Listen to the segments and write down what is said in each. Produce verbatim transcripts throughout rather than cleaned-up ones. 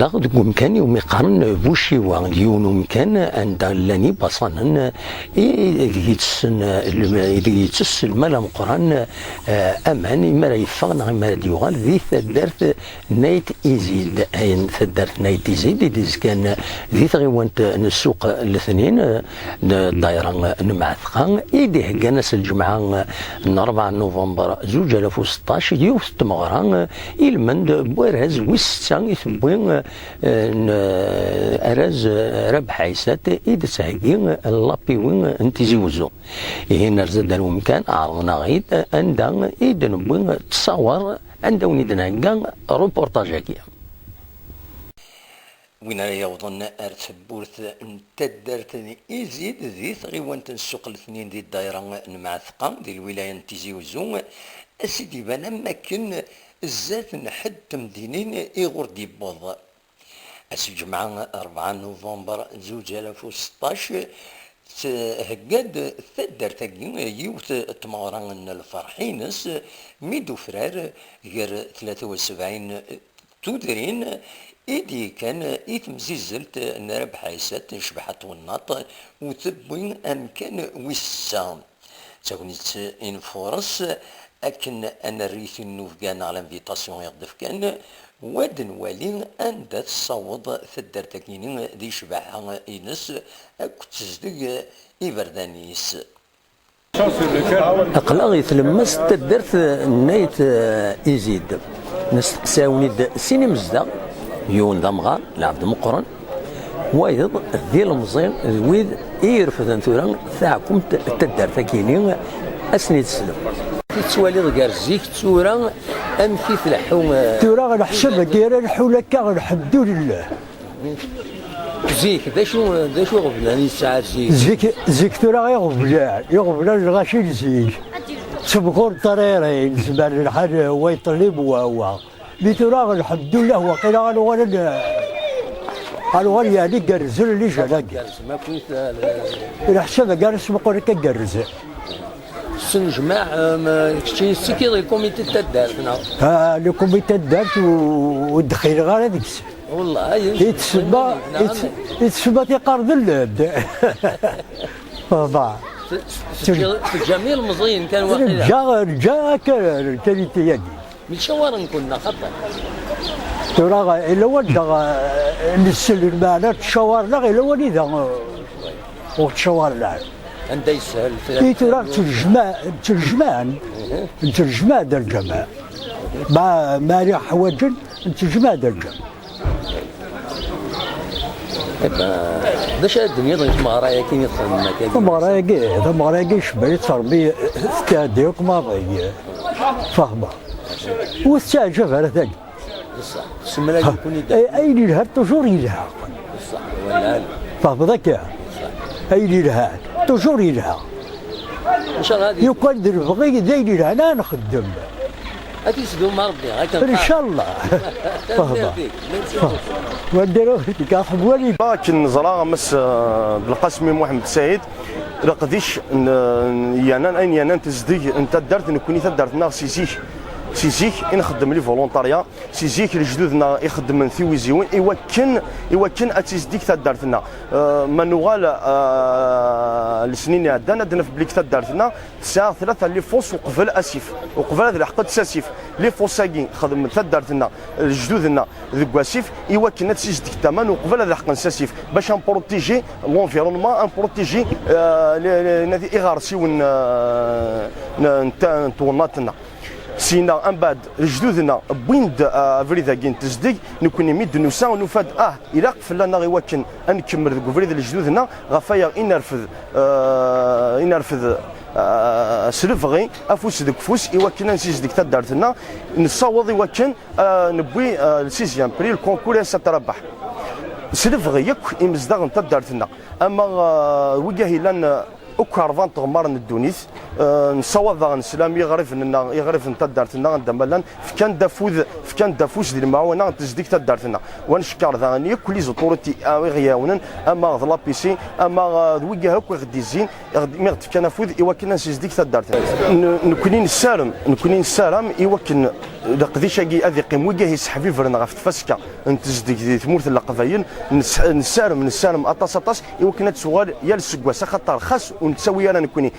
Aql-aɣ deg umkan iwumi qqaren Buciwa, d yiwen umkan anda llan ibaṣanen i, ideg yettess, ideg yettess lmal ameqqran, eh, aman, imi ara yeffeɣ neɣ imi ara d-yuɣal di taddart n Ayt Izid. Ayen taddart n Ayt Izid i d-izgan di tɣiwant n Ssuq Letnin, n ddayra n Mɛatqa, i d-iheggan ass n lǧemɛa n rebɛa n nuvember zuǧ alaf u seṭṭac, yiwet n tmeɣra i lmend n warraz wis setta i tewwi, eh, n, eh, arraz, eh, Rabeḥ Ɛisat, i d-tettheggi Lapiwi n Tizi Wezzu. Ihi nerza-d ar umkan, ɛerḍen-aɣ-id, anda i d-newwi ttṣawer, anda wen-id-nhegga reportage-agi. Win ara yawḍen ar tewwurt n taddart n Izid di tɣiwant n Ssuq Letnin di ddayra n Mɛatqa di lwilaya n Tizi Wezzu, a s-id-iban am wakken zdat n ḥedd temdinin i ɣur d-yewweḍ. Ass n lǧemɛa rebɛa nuvember zuǧ alaf u seṭṭac, thegga-d taddart-agi yiwet n tmeɣra n lferḥ-ines mi d-ufrar gar tlata u sebɛin tudrin i d-yekkan i temzizzelt n Rabeḥ Ɛisat, Cebḥa Twennaṭ, u tewwi amkan wis setta. D tagnit i nfures akken ad nerr i tin n ufgan neɣ l'invitation i ɣ-d-fkan, u ad nwali anda tessaweḍ taddart-agi di ccbaḥa-ines akked tezdeg iberdan-is. Aql-aɣ i tlemmast n taddart n Ayt, eh, Izid. Nesteqsi-awen-id sin imezdaɣ, yiwen d amɣar, lɛebd meqqren, wayeḍ d ilemẓi, d wid i irefden tura taɛkumt n taddart-agi-ni, ad sen-id-teslem. I tettwaliḍ gar zik d tura, amek i tleḥḥu, eh, tura leḥsab-agi ara leḥḥun akka, lḥemdulillah. Zik, d acu, d acu iɣeblan yesɛa zik? Zik, zik tura iɣeblan, iɣeblan lɣaci n zik. Ttemkur ṭririn, zemren lḥal wa yeṭlib wa wa. Mi tura, lḥemdullah, waqila ad nuɣal ad, ad nuɣal yeɛni gerrzen lijan-agi. Leḥsab-agi ara smuqul akka gerrzen. Tessnejmaɛ, um, keččini tettekkiḍ i lkumiti n taddart, neɣ? Ah, lkumiti n taddart u-, ur d-xilɣ ara deg-s. Wellah, ayen i tsemma, i ts-, i tsemma tiqqar d llebd. Fehmeɣ. Teǧǧam ilmeẓyen kan waqila. Rǧa, rǧa akka, kan i tiyagi. Mtcawaren-ken neɣ xaṭi? Tura, ila wanda, eh, nsel lmeɛna tcawaren-aɣ, ila wanida, eh, ur tcawaren ara. Anda yeshel fell-, i tura ttejma-, ttejman, ttejmaɛ-d lǧameɛ. Ma, ma ara ḥwaǧen, ttejmaɛ-d lǧameɛ. Iba, d acu ara d-tiniḍ i tmeɣra-yagi i txedmem akka? Tameɣra-yagi, tameɣra-yagi icebba-itt Ṛebbi, tettɛeddi akk maḍi. Fehmeɣ. Ur tettaɛǧab ara tagi. Ay-, ayen yelhan, toujours yelha. Fehmeḍ akka? Ayen yelhan, toujours yelha. Yukan d lebɣi, d ayen yelhan ad nxeddem. Ad t-isdum Ṛebbi, akken. Ncallah. Fehmeɣ. Akken neẓra, a Mass, eh, Belqasem Muḥemmed Saɛid, leqdic n, n yanan, ayen yanan tezdeg n taddart, nekkni taddart-nneɣ si zik, si zik i nxeddem les volontariats, si zik lejdud-nneɣ i xeddmen tiwiziwin i wakken, i wakken ad tizdeg taddart-nneɣ. Eh, ma nuɣal, eh, lesnin iɛeddan, ad naf belli taddart-nneɣ tesɛa tlata les fosses uqbel asif, uqbel ad leḥqent s asif. Les fosses-agi xedmen taddart-nneɣ, lejdud-nneɣ deg wasif, i wakken ad sizdeg tama n uqbel ad leḥqen s asif, bac ad nprotiji l'environnement, ad nprotiji, euh, les, les, nadi iɣersiwen, euh, n, n, n twennaḍt-nneɣ. Sina, mbeɛd, lejdud-nneɣ wwin-d, euh, abrid-agi n tezdeg, nekkni mi d-nusa, nufa-d, ah, ilaq fell-aneɣ i wakken ad nkemmel deg ubrid n lejdud-nneɣ, ɣef waya i nerfed, euh, i nerfed, euh, s lebɣi, afus deg ufus, i wakken ad nsizdeg taddart-nneɣ, nessaweḍ i wakken, euh, newwi, euh, le sixième prix, le concours Ass At Rabaḥ. S lebɣi yakk imezdaɣ n taddart-nneɣ. Ama, euh, wigah ilan, euh, Akk rebɛa n tɣemmar n ddunit, eh, nessawaḍ daɣen sslam i yiɣriben-nneɣ, iɣriben n taddart-nneɣ anda ma llan, fkan-d afud, fkan-d afus di lemɛawna n tezdeg taddart-nneɣ. Wa ncekker daɣen yakk les autorités, ah, i ɣ-iɛawnen, ama d l'A P C, ama, eh, d wigah akk i ɣ-d-izzin, i ɣ-d-, mi ɣ-d-fkan afud i wakken ad nsizdeg taddart-nneɣ. N-, nekkni nessarem, nekkni nessaram i wakken leqdic-agi ad iqqim wigah yesseḥbibren ɣef tfaska n tezdeg di tmurt n Leqbayel, nes-, nessarem, nessarem aṭas, aṭas, i wakken ad tuɣal yal seggas, axaṭer xas ur nettawi ara nekkni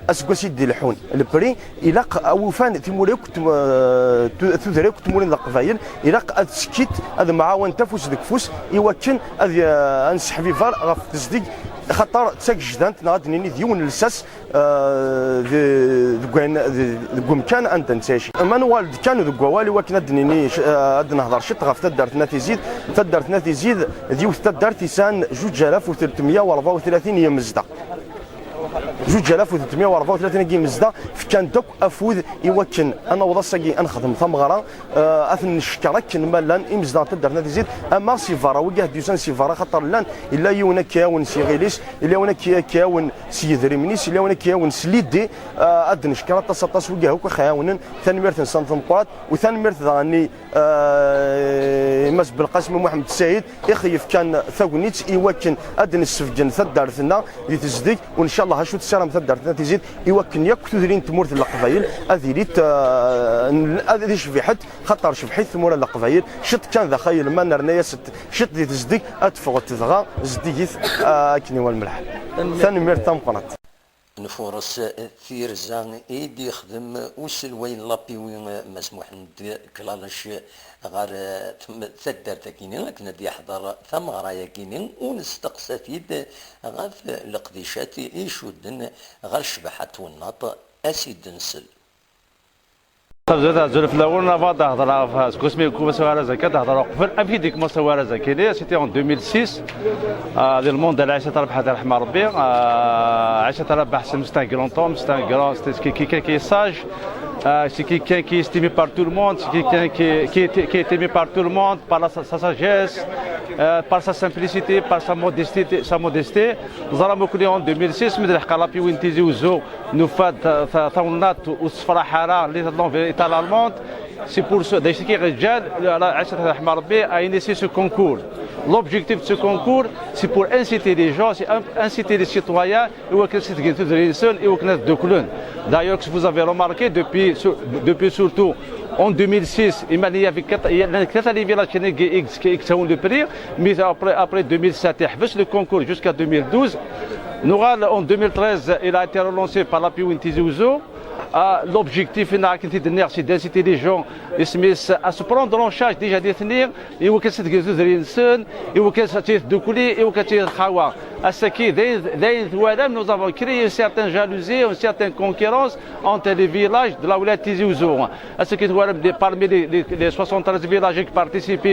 aseggas i d-ileḥḥun lepri, ilaq awufan timura akk tm-, tu-, tudra akk tmura n Leqbayel, ilaq ad tsekkit, ad mɛawant afus deg ufus, i wakken ad, eh, ad nesseḥbiber ɣef tezdeg, axaṭer d tagejdant, neɣ ad d-nini d yiwen n lsas, eh, de-, deg wayen, de-, deg umkan anda nettɛici. Ma nuɣal-d kan deg wawal i wakken ad d-nini, eh, ad d-nehder ciṭ ɣef taddart n At Izid. Taddart n At Izid d yiwet taddart yesɛan zuǧ alaf u tretmeyya u rebɛa u tlatin yimezdaɣ. Zuǧ alaf u tretmeyya u rebɛa u tlatin yimezdaɣ fkan-d akk afud i wakken ad naweḍ ass-agi ad nexdem tameɣra, eh, ad ten-ncekker akken ma llan imezdaɣ n taddart n At Izid, ama si berra, wigah d-yusan si berra, xaṭer llan, yella yiwen ad k-iɛawen s yiɣil-is, yella yiwen ad k-, ad k-iɛawen s yidrimen-is, yella yiwen ad k-iɛawen s l'idée, eh, ad d-ncekker aṭas, aṭas wigah akk i ɣ-iɛawnen, tanemmirt-nsen tameqqrant, u tanemmirt daɣen i, eh, i Mass Belqasem Muḥemmed Saɛid, i ɣ-yefkan tagnit i wakken ad d-nessebgen taddart-nneɣ di tezdeg, u ncallah acu tessaram taddart n At Izid i wakken yakk tudrin n tmurt n Leqbayel ad ilint, eh, n-, ad, ad icbiḥent, xaṭer cebḥit tmura n Leqbayel, ciṭ kan daxel ma nerna-yasent ciṭ di tezdeg, ad ffɣent dɣa zeddigit, eh, akken iwal mliḥ. Tanemmirt tameqqrant. Nfures tirza i d-yexdem uselway n l'A P W, Mass Muḥend Klalec, ɣer tm-, taddart-agi-nni akken ad d-yeḥḍer tameɣra-agi-nni, u nesteqsa-t-id ɣef leqdicat i icudden ɣer ccbaḥa n twennaḍt, a s-id-nsel. Azul, azul fell-awen, avant ad hedreɣ ɣef, seg wasmi i yekkumaṣi warraz-agi, ad hedreɣ uqbel amek i d-yekkumaṣi warraz-agi-nni, c'était en deux mille six, euh, di lmond de Aïssata Rabaḥ, ad iṛḥem Ṛebbi. Euh, Aïssata Rabaḥ, c'est, c'est un grand homme, c'est un grand, c'est, c'est quelqu'un qui est sage, euh, c'est quelqu'un qui est estimé par tout le monde, c'est quelqu'un qui, qui est, qui est aimé par tout le monde, par la, sa, sa sagesse, euh, par sa simplicité, par sa modestie, sa modestie. Neẓra nekkni en deux mille six, mi d-nleḥq ɣer l'A P W n Tizi Uzzu, nufa-d ta-, ta-, tawennaḍt ur tessefraḥ ara, l'état de l'envi-, état l'allemande. C'est pour ça, d acu i ɣ-yeǧǧan, Aïssata Rabaḥ a initié ce concours. L'objectif de ce concours, c'est pour inciter les gens, c'est in-, inciter les citoyens, i wakken ad sdeggen tudrin-nsen, i wakken ad dduklen. D'ailleurs, que vous avez remarqué, depuis, sur-, depuis surtout en deux mille six, il y avait quatre, il y a quatre les villages qui, qui, qui, qui ont le prix, mais après, après deux mille sept, yeḥbes le concours jusqu'à deux mille douze. Nuɣal, en deux mille treize, il a été relancé par l'A P W n Tizi Uzzu. Ah, l'objectif, akken i d-nniɣ, c'est d'inciter les gens, isem-is, à se prendre en charge déjà nitni, i wakken ad sdeggen tudrin-nsen, i wakken ad ttdukkulen, i wakken ad lḥawa. Ass-agi, d ayen, d ayen twalam, nous avons créé une certaine jalousie, une certaine concurrence entre les villages de la wilaya Tizi Uzzu. Ass-agi twalam, des, parmi les, les, les soixante-treize villages qui participent,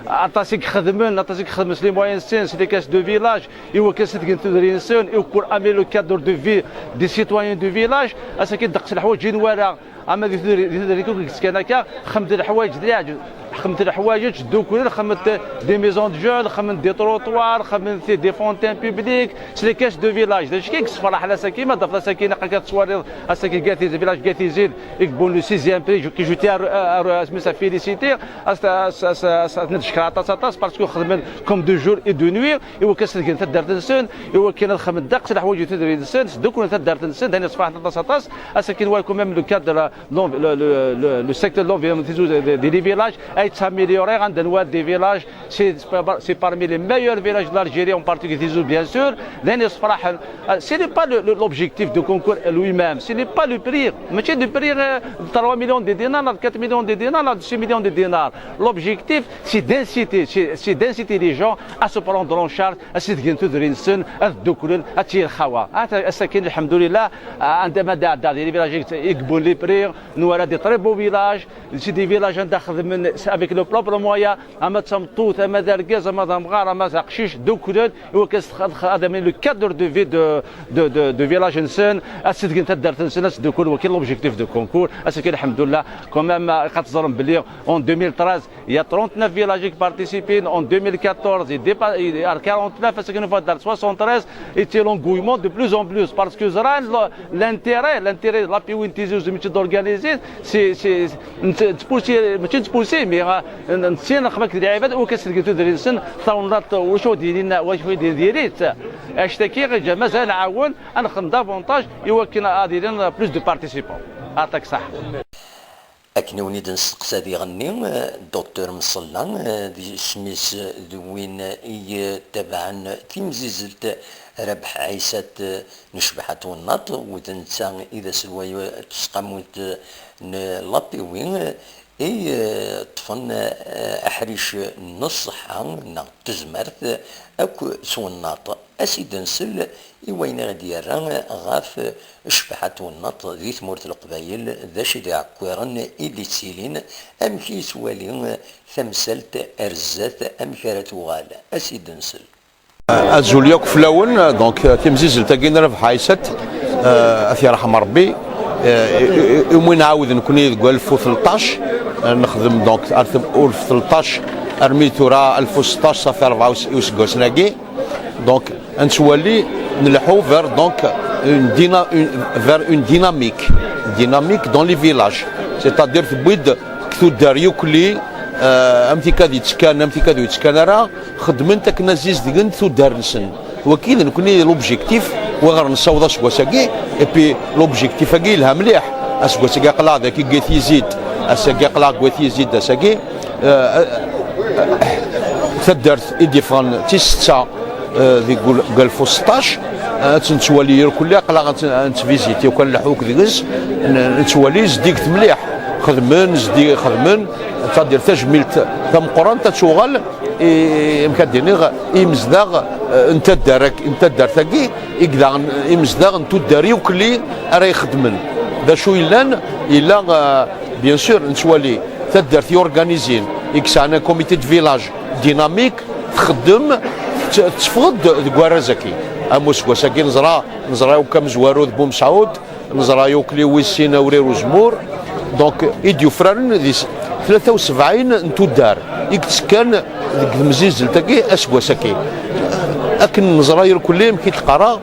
aṭas i ixedmen, aṭas i ixedmen s les moyens-nsen, s les caisses de village, i wakken ad sdeggen tudrin-nsen, i wakken pour améliorer le cadre de vie des citoyens du village. Ass-agi ddeqs leḥwayeǧ i nwala, ama di tudrin, di tudrin akk i yettekkan akka, xedmen-d leḥwayeǧ d leɛǧeb, xedmen-d leḥwayeǧ, ddukkulen, xedmen-d des maisons de jeunes, xedmen-d des trottoirs, xedmen-d des fontaines publiques, s les caisses de village. D acu i yessefraḥen ass-agi, ma d-tafeḍ ass-agi, ilaq akka ad tettwaliḍ, ass-agi Gat Izid, village Gat Izid, i yewwin le sixième prix, qui je tiens à, à, à, à féliciter, à, à, à, à, ad ten-id-cekkreɣ aṭas, aṭas, parce que xedmen comme de jour et de nuit, i wakken ad sdeggen taddart-nsen, i wakken ad xedmen ddeqs leḥwayeǧ i tudrin-nsen, sdukkulen taddart-nsen, d ayen yessefraḥen aṭas, aṭas. Ass-agi nwala quand même le cadre, l'env-, le, le, le, le secteur de l'environnement, des, des, des villages, a yettamélioré, anda nwala des villages, c'est, c'est parmi les meilleurs villages de l'Algérie, en particulier Tizi Ouzou, bien sûr. D ayen yessefraḥen. Euh, ce n'est pas le, le, l'objectif du concours lui-même, ce n'est pas le prix. Mačči le prix, euh, de trois millions de dinars, de quatre millions de dinars, de six millions de dinars. L'objectif, c'est d'inciter, c'est, c'est d'inciter les gens à se prendre en charge, ad sdeggen tudrin-nsen, ad dduklen, ad ttili lḥawa. Ass-agi, lḥemdulillah, anda ma d-iɛedda di les villages i yewwin les prix, nwala des très beaux villages, c'est des villages anda xedmen, Avec le propre moyen, ama d tameṭṭut, ama d argaz, ama d amɣar, ama d aqcic, dduklen, iwakken ad, ad, ad amnen le cadre de vie de, de, de, de village-nsen, ad sdeggen taddart-nsen, ad sduklen, waki l'objectif de concours, ass-agi, lḥemdullah, quand même, ad teẓrem belli, en deux mille treize, il y a trente-neuf villages qui participent, en deux mille quatorze, il dépa-, il y a quarante-neuf, ass-agi, soixante-treize, et c'est l'engouement de plus en plus, parce que ẓran le, l'intérêt, l'intérêt de la P W N T Z, c'est d'organiser, c'est, c'est, Nett-, nettpusi, mačči nettpusi, mais, euh, n-, nessin xbak d lɛibad, ur kan sdeggen tudrin-nsen, tawennaḍt, wacu d-yinin, wacu d-yinin diri-tt. Anect-agi, iǧǧa mazal nɛawen, ad nexdem davantage, i wakken ad ilin plus de participants. Aṭak ṣaḥ. Akken i wen-id-nesteqsa diɣenni, eh, Docteur Msella, eh, d isem-is, eh, d win i, eh, tabaɛen timzizzelt Rabeḥ Ɛisat, eh, n Ccbaḥa Twennaḍt, u d netta i d aselway n tseqqamut n l'A P W, i, eh, ṭṭfen, eh, aḥric n ṣṣeḥḥa neɣ n tezmert akk twennaḍt. As-id-nsel i wayen i ɣ-d-yerra ɣef Ccbaḥa Twennaḍt di tmurt n Leqbayel, d acu i d-iɛekkiren i d-ittilin, amek i yettwali tamsalt ar zdat, amek ara tuɣal. As-id-nsel. Azul yakk fell-awen. Donc, timzizzelt-agi n Rabeḥ Ɛisat, euh, ad t-yerḥem Rebbi. Euh, i, i, i, imi nɛawed nekni deg alef u tleṭṭac, euh, nexdem donc ar t-, alef u tleṭṭac armi tura alef u seṭṭac, safi rebɛa us-, useggasen-agi. Donc, ad nettwali nleḥḥu vers donc une dyna-, une, vers une dynamique, dynamique dans les villages. C'est-à-dire tewwi-d deg tuddar yukli, euh, am tikad yettekkan, am tikad ur yettekkan ara, xeddment akken ad zizdigen tuddar-nsen. Waki d nekni l'objectif, wa ɣer nessaweḍ aseggas-agi, et puis l'objectif-agi yelha mliḥ. Aseggas-agi aql-aɣ dagi deg At Yizid, ass-agi aql-aɣ deg At Yizid, ass-agi, euh, taddart i d-yeffɣen d tis setta, euh, deg ul-, deg alef u seṭṭac, euh, ad tt-nettwali irkelli, aql-aɣ ad tt-, ad nettviziti, u kan nleḥḥu deg-s, n-, nettwali zdiget mliḥ. Xedmen, zdi-, xedmen, c'est-à-dire tajmilt tameqqrant ad tuɣal i, amek ad d-iniɣ, i yimezdaɣ, eh, n taddar-, n taddart-agi, i daɣen imezdaɣ n tuddar yukli ara ixedmen. D acu yellan? Yella, eh, bien sûr, nettwali taddart yorganizin, i yesɛan un comité de village dynamique, txeddem, tt-, teffeɣ-d deg warraz-agi. Am useggas-agi neẓra, neẓra akk amezwaru d Bumesɛud, neẓra yukli wis sin Awrir Uzemmur. Donc, i d-yufraren di s-, tlata u sebɛin n tuddar i yettekkan deg temzizzelt-agi aseggas-agi. Akken neẓra irkelli, amek i d-qqareɣ,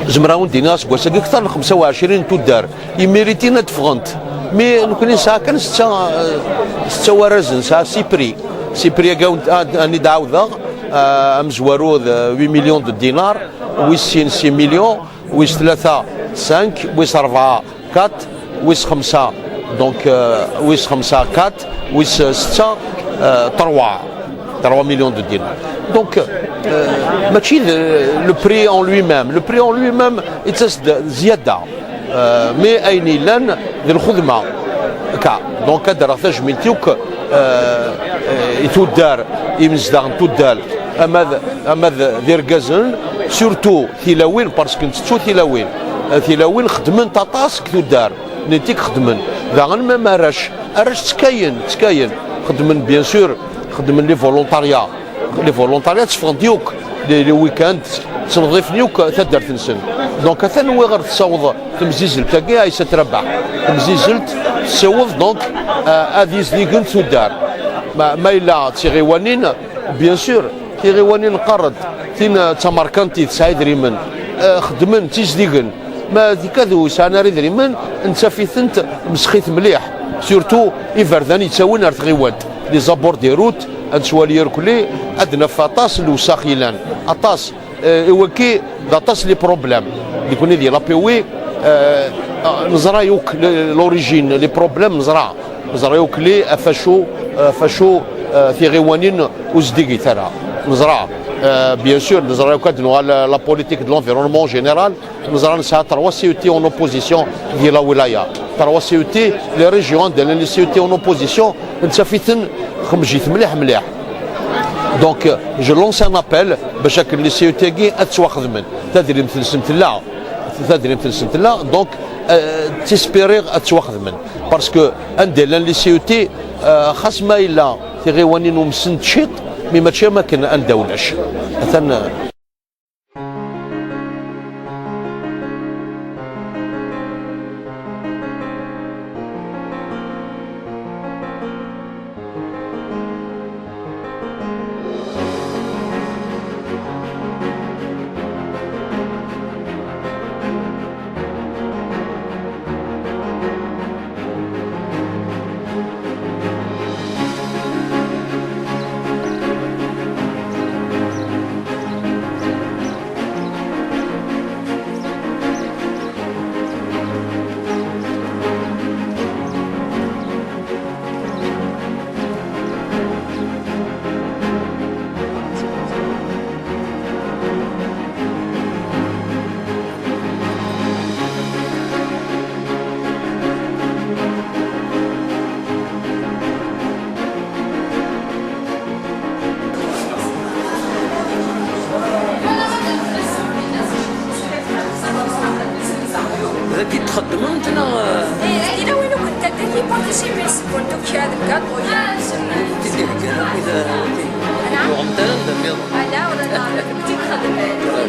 zemreɣ ad wen-d-iniɣ aseggas-agi kter n xemsa u ɛecrin n tuddar i méritin ad d-ffɣent. Mi nekni nesɛa kan setta, setta warrazen, nesɛa six prix. Six prix-agi ad, ad, ad d-ɛawdeɣ, ah, amezwaru d huit millions de dinars, wis sin six millions, wis tlata cinq, wis rebɛa quatre, wis xemsa, donc, euh, wis xemsa quatre, wis setta, euh, trois, trois millions de dinars. Donc, euh, mačči d, le prix en lui-même. Le prix en lui-même, it's just ziyada. Euh, mais ayen yellan d lxedma. Ka. Donc, ad d-rreɣ tajmilt yakk, euh, euh, i tuddar, imezdaɣ n tuddar, ama d, ama d, d irgazen, surtout tilawin, parce que nettettu tilawin. Tilawin xeddment aṭas deg tuddar, nitni xeddmen. Daɣen même arrac, arrac ttekkayen, ttekkayen. Xeddmen, bien sûr, xeddmen les volontariats. Les volontariats tteffɣen-d yakk, les, les week-ends, ttneḍifen yakk taddart-nsen. Donc, atan wi ɣer tessaweḍ temzizzelt-agi, Aysat Rabaḥ. Temzizzelt tessaweḍ, donc, euh, ad yizdigen tuddar. Ma, ma yella d tiɣiwanin, bien sûr, tiɣiwanin qqaren-d, tin, eh, d tamerkantit, tesɛa idrimen, eh, xeddmen, ttizdigen. Ma d ikad ur sɛan ara idrimen, nettaf-itent mesxit mliḥ. Surtout iberdan yettawin ar tɣiwant. Les abords des routes, ad nettwali irkelli, ad naf aṭas n lewsax yellan. Aṭas, eh, i waki d aṭas les problèmes. Nekni di l'A P W, eh, neẓra yakk l-, l'origine, les problèmes neẓra. Neẓra yakk li ɣef acu, ɣef acu, eh, tiɣiwanin ur zdigit ara. Neẓra, eh, bien sûr, neẓra yakk ad nuɣal la politique de l'environnement en général. Neẓra nesɛa trois C E T en opposition di la wilaya. Trois C E T, les régions anda llan les C E T en opposition, nettaf-iten xemjit mliḥ mliḥ. Donc, euh, je lance un appel bac akken les C E T-agi ad ttwaxedmen. Tadrimt-nsen tella, tadrimt-nsen tella, donc, euh, ttispiriɣ ad ttwaxedmen. Parce que anda llan les C E T, Ah, xas ma yella tiɣiwanin umsent ciṭ, mi mačči am akken anda ulac. Atan. Dagi txeddmemt neɣ? Eh, yella win ukent-, dagi participants n kra deg gaṭu. Ti d-iheggan akk i d-, ti-, yuɣen-t ara d amiḍ. Ala, ula d ti txeddem.